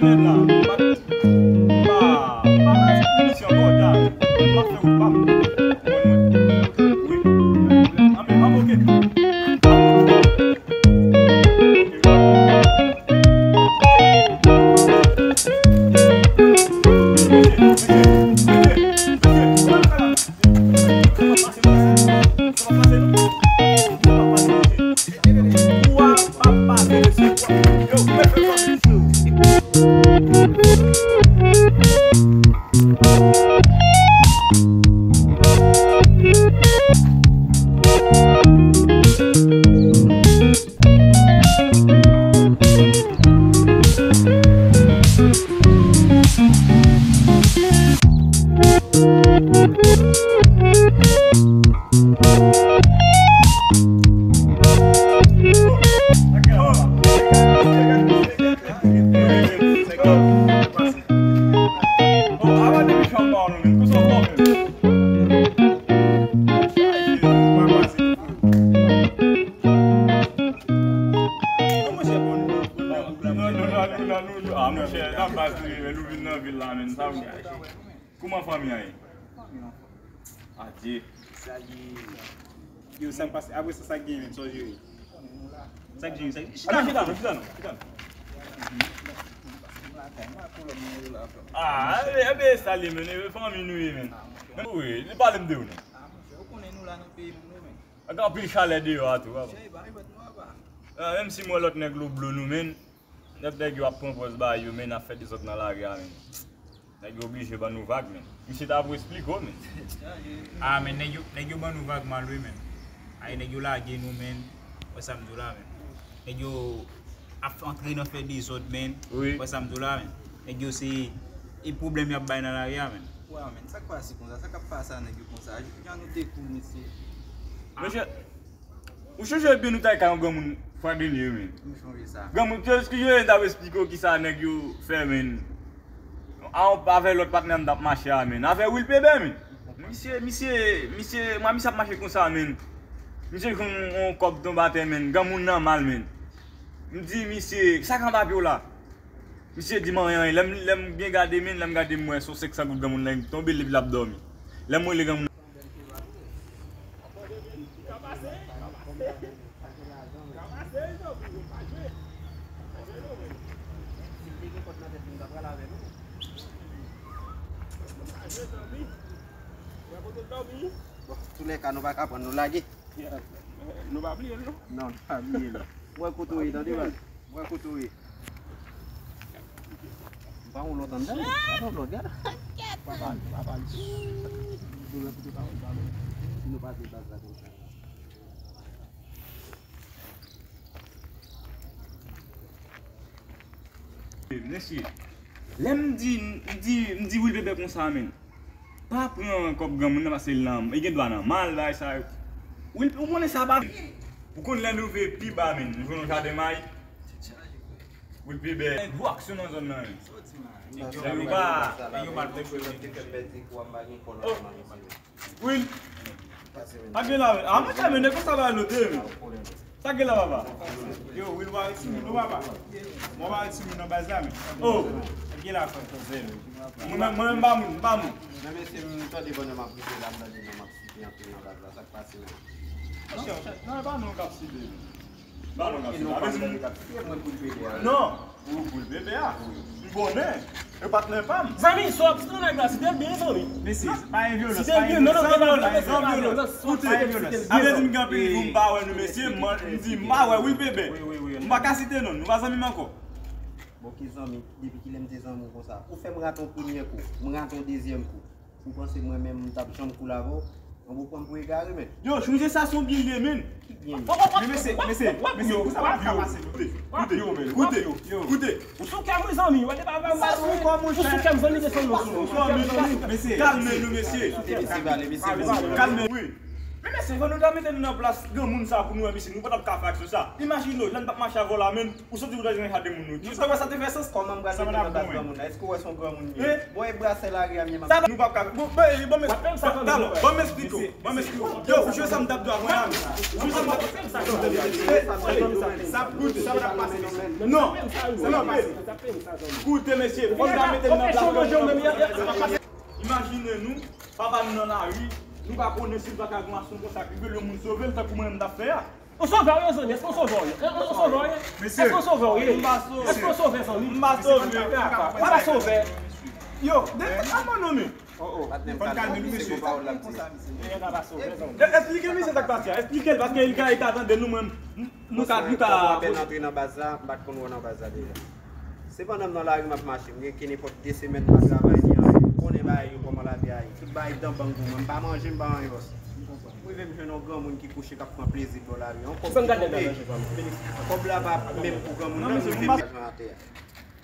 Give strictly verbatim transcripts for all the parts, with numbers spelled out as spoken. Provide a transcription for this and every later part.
Mèt la, m pa, m pa, m pa wè misyon ankò, ta. M ap fè wout pa m. Wi. Anben, anben, oke. Ah, monchè, sa baz li, men nou vin nan vil la, men sa. Kouman fanmi an ye? Adye. Sa gen. Yo, sa k pase? Apre sa, sa k gen, men, sa w jere? Sa k gen, sa k gen? Chita non, chita non, chita non, chita non. Ah, ebe, ebe, sa li, men, ebe, fanmi nou ye, men. Men, wi, li pale m de ou, non. Ak anpil chalè deyò a tou, papa. Ah, menm si m wè lòt nèg loblo nou, men, lòt nèg yo ap pran pòz ba yo, men, ap fè dezòd nan lari a, men. Nèg yo oblije ban nou vag, men. Misye ta pou esplike w, men. Ah, men nèg yo, nèg yo ban nou vag mal, wi, men. Ay, nèg yo lage nou, men. Wè sa m di w la, men. Nèg yo ap antre nan fè dezòd, men. Wi. Wè sa m di w la, men. Nèg yo se, e pwoblèm y ap bay nan lari a, men. Waw, men, sa k pase konsa? Sa k ap pase a nèg yo konsa? Jan nou te cool, mesye. Mesye, ou chonje byen nou t al kay yon granmoun fwa dènye, men. M chonje sa. Granmoun, ke, ke Jeremi t ap esplike w kisa nèg yo fè, men. A, avè lòt patnè m t ap mache a, men. Avè Wilpebe, men. Misye, misye, misye, mwa misye ap mache konsa, men. Misye jwenn yon kòb tonbe atè, men. Granmoun nan mal, men. M di misye, sa k anba pye w la? Misye di m anyen, anyen. Lè m, lè m byen gade, men, lè m gade, m wè se yon senk san goud granmoun nan tonbe, epi l ap dòmi. Lè m rele granmoun nan. Bon, toulèka, nou pa ka pran, nou lage. Nou pa bliye l, non? Non, nou pa bliye l. Mwen kote w ye, tande, baz. Mwen kote w ye. M pa yon lòt anndan, non. Pa yon lòt, gade. Pa pale, pa pale. Nou wè kote pawòl pa bon. Si nou pase baz la konsa. Mesye, lè m di, m di, m di Wilbebe konsa, men. Pa pran kòb granmoun nan, paske l nan, li gen dwa nan mal, bagay sa yo. Wil, ou konnen sa pa. Ou konn lè nou rive pi ba, men, nou jwenn yon jaden may. Wilbebe, gwo aksyon nan zòn nan, men. Nèg yo pa, nèg yo mal konprann. Oh. Wil. Pa gen la, men. Ah, monchè, men, nèg konsa pa note, men. Sa gen la, papa? Yo, Wil, ou pa ret sou moun, non, papa? Mwen pa ret sou moun nan baz la, men. Oh. Sa gen la, frè, frè, frè. Mwen menm, mwen menm, m pa moun, m pa moun. Men mesye, m tande bannanm ap rive la, m tande nonm ap site anpil nan baz la. Sa k pase menm? Monchè, non, e pa nou k ap site. Pa nou k ap site. Avè di nou. Non, pou, pou l bebe a. M konnen. E patnè pa m. Zanmi, sa w ap site nèg la, site l byen, zanmi. Mesye, pa gen vyolans, pa gen vyolans, pa gen vyolans. Koute, avè di m gen anpil jou m pa wè nou, mesye, m, m di m pa wè Wil Bebe. M pa ka site non, nou pa zanmi m ankò. Bon, ki zanmi, depi kilè m te zanmi w konsa? Ou fè m rate yon premye kou, m rate yon dezyèm kou. Ou panse mwen menm m t ap janm cool avè w? Anben w pran m pou egare, men. Yo, chonje sa se yon byen l ye, men. Ki byen? Men mesye, mesye, mesye, pou sa pa ka pase, koute, koute, koute, koute. Ou sou kè mwen, zanmi, w ale pa ba. Sa sou kò mwen, ou sou kè m, zanmi, desann non sou mwen. Mesye, kalme nou, mesye. Mesye, pale, mesye, pale. Kalme, wi. Men mesye, fò nou ta mete nou nan plas granmoun sa pou nou wè, mesye, nou pa t ap ka fè aksyon sa. Imajine w, lè n t ap mache avè w la, men. Ou soti pou ta jwenn jaden moun nou. Ou te wè sa te fè sans? Kòman m pral mete nan baz granmoun nan? Èske w wè se yon granmoun m ye? Bon, e brasè lari a m ye m ap. Sa nou p ap ka. Bon, bon, bon, mesye, talò, ban m esplike w. Ban m esplike w. Yo, ou jwe sa m t ap di w a mwen la, men. Ou jwe sa m t ap. Sa ap koute, sa p ap pase, mesye. Non, sa p ap pase. Koute, mesye, fò n ta mete l nan plas. Imajine nou, papa nou nan lari, nou pa konnen si l pa ka gen yon aksyon konsa ki rive, yon moun sove l, tankou mwen menm m t ap fè a. Ou sove w ye, zanmi? Èske ou sove w ye? Èske ou sove w ye? Èske ou sove w ye? Èske ou sove, zanmi? M pa sove. Papa sove. Yo, de, a, mon ami. Fò n kalme nou, mesye. Esplike misye sa k pase a. Esplike l, paske li ka, li ka tande nou, mwen, m, nou ka, nou ka. Apèn antre nan baz la, m pa t konn wè w nan baz la deja. Se pandan m nan lari, m ap mache. M gen ke nenpòt de semèn m pa travay, ni anyen. M konnen bagay yo, kòman lavi a ye. Tout bagay dan bang pou mwen. M pa manje, m pa anyen, bòs. M rive, m jwenn yon granmoun ki kouche, k ap pran plezi l bò lari. Yon kòb ki tonbe. Kòb la pa menm pou granmoun nan, m rive m met lajan atè a.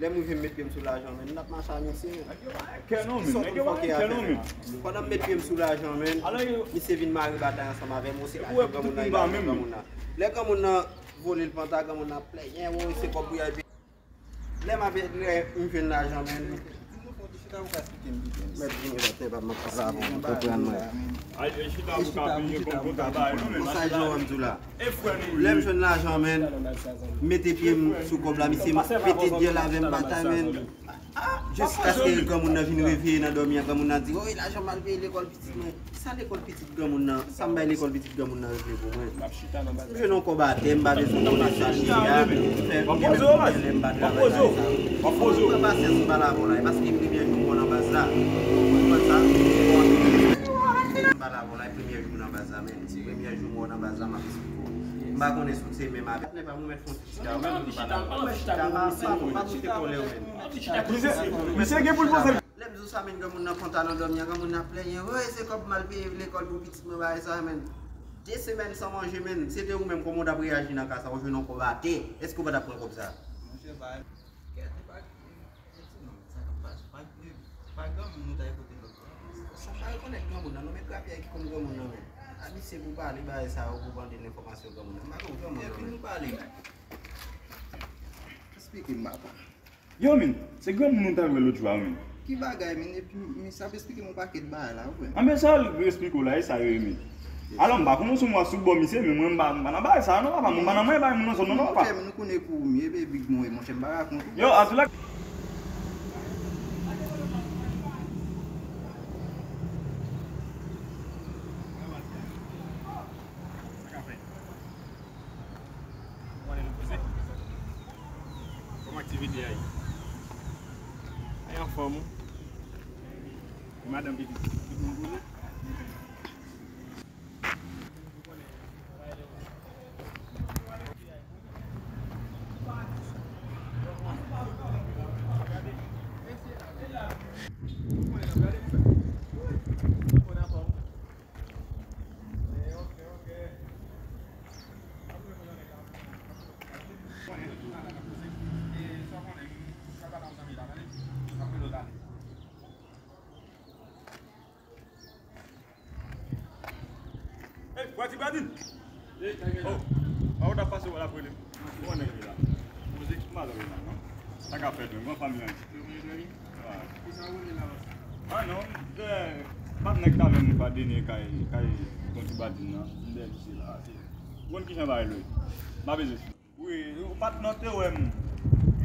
Lè m rive m met pye m sou lajan, menn, n ap mache a misye, menn. Nèg yo pa gen kè non, menn. Nèg yo pa gen kè non, menn. Pandan m met pye m sou lajan, menn, misye vin mare batay ansanm avè m, osi lajan granmoun nan, e lajan granmoun nan. Lè granmoun nan vole l panta, granmoun nan ap plenyen, woy, se kòb pou y al peye. Lè m ap, lè m jwenn lajan, menn. Mèt vini batay, pa m ap pale avè w, ou konprann mwen. Ay, chita pou ka bliye kòb konsa ba nou, menn. Konsa jan w ap di w la. Lè m jwenn lajan, menn, m mete pye m sou kòb la, misye pete dyèl avè m batay, menn. Jiskaske granmoun nan vin reveye nan dòmi an, granmoun nan di, "Woy, lajan m al peye lekòl pitit mwen." Sa lekòl pitit granmoun nan, sa m bay lekòl pitit granmoun nan regle pou mwen. M jwenn yon kòb atè, m pa bezwen konnen sa l ye a, fè m gen menm pwoblèm, m pa travay bagay sa yo. Fò m pran pasyans, m pa la pou la, paske premye jou m wè w nan baz la. Ou konprann sa? M pa la pou la, premye jou nan baz la, menn. Se premye jou m wè w nan baz la, m ap esplike w. M pa konnen si w se menm avè. Patnè pa m, ou mèt fè yon ti chita, ou mèt fè yon ti chita, pa, pa, pa moute kòlè w, menn. Misye, misye gen pou l poze. Lè m di w sa, menn, granmoun nan kontan nan dòmi an, granmoun nan ap plenyen, woy, se kòb m al peye lekòl pou pitit mwen, bagay sa, menn. De semèn san manje, menn. Se te ou menm, kòman w t ap reyaji nan ka sa, ou jwenn yon kòb atè, èske w pa t ap pran kòb sa? Monchè, bagay, kèt, e pa, e, e ti nonm, sa k ap pase? Pa, e, pa granmoun nou t al kote lòt. Sa m pa rekonèt granmoun nan, non, men grapyay ki konn granmoun nan, menn. A misye pou pale bagay sa yo, pou mande l enfòmasyon granmoun nan. M pa konn granmoun nan, menn. Epi nou pale. Esplike m, papa. Yo, men, se granmoun nou t al wè lòt jou a, men. Ki bagay, men, epi misye ap esplike m yon pakèt bagay la, wi, frè m. Anben, sa l esplike w la, e sa yo ye, men. Alò, m pa konnen si w mwa sou bò misye, men mwen, m pa, m pa nan bagay sa, non, papa. Mwen, m pa nan mwen, bagay moun nan zòn nan, non, papa. Monchè, men nou konnen kou m ye, baby, mwen, monchè, m pa rakont ou. Yo, antouka. Kòman aktivite a ye? Ay, anfòm, wi. E madanm pitit, tout moun konnen. Ey, bwa ti badin. Oh, pa ou t ap pase wè l ap rele m. Ou wè nèg li la. Poze, m pa lè w la, non. Sa ka fèt menm, grann fanmi an. Ah non, m pa t nèg talè m pa dene kay, kay ton ti badin nan. M dèyè misye la. Ou konn kijan bagay yo ye. M pa bezwen. Wi, ou patnè w te wè m.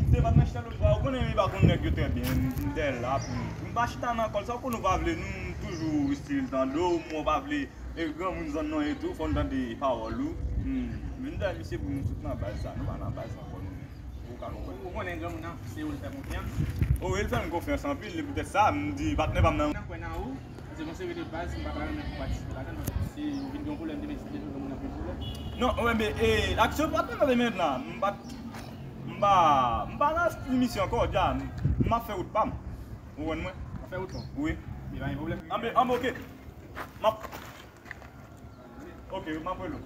M te patnè chita lòt bò a. Ou konnen m pa konn nèg yo trè byen. M, m dèyè l la pou m pa chita nan kòl sa. Ou konnen ou pa vle nou, m toujou estil tande w. Mwen w pa vle, e granmoun zòn nan e tou, fò n tande pawòl ou. M vin dèyè misye pou nou tout nan baz sa. Nou pa nan baz ankò nou menm. Ou ka konprann. Ou konnen granmoun nan, se ou l fè konfyans. O, e l fè m konfyans anpil, e poutèt sa, m di patnè pa m nan. Nan kwè nan ou. Se yon seri de baz, m pa ta renmen pou patisipe ladan l, paske si ou vin gen yon pwoblèm demen, si demen gen moun anpil pwoblèm. Non, wè, men, e, aksyon pa t nan demen la, m pa t, m pa, m pa nan misyon ankò, dja, m, m ap fè wout pa m. Ou konprann mwen? W ap fè wout pa w? Wi. Men pa gen pwoblèm. Anben, anben, oke. M ap, oke, m ap rele w.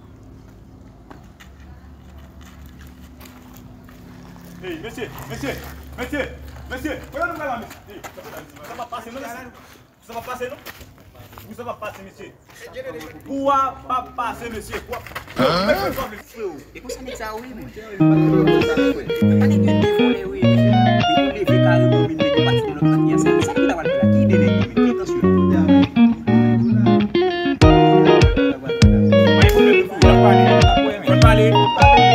Ey, mesye, mesye, mesye, mesye, kote nou pral la, mesye? Ey, sa p ap pase, non, mesye. Sa p ap pase non. Pou sa p ap pase, mesye. Pou a p ap pase, mesye. Pou a p ap pase. Freo, e konsa nèg sa yo ye, menm. Gade nèg yo devole, wi, mesye. Depi yo leve kareman, menm nèg yo pati nan lòt kote a. Sa, sa ki ta pral fè la? Ki ide nèg yo, menm? Ki entansyon yo? Pa gen pwoblèm, freo. N ap pale, n ap pale, men. pale.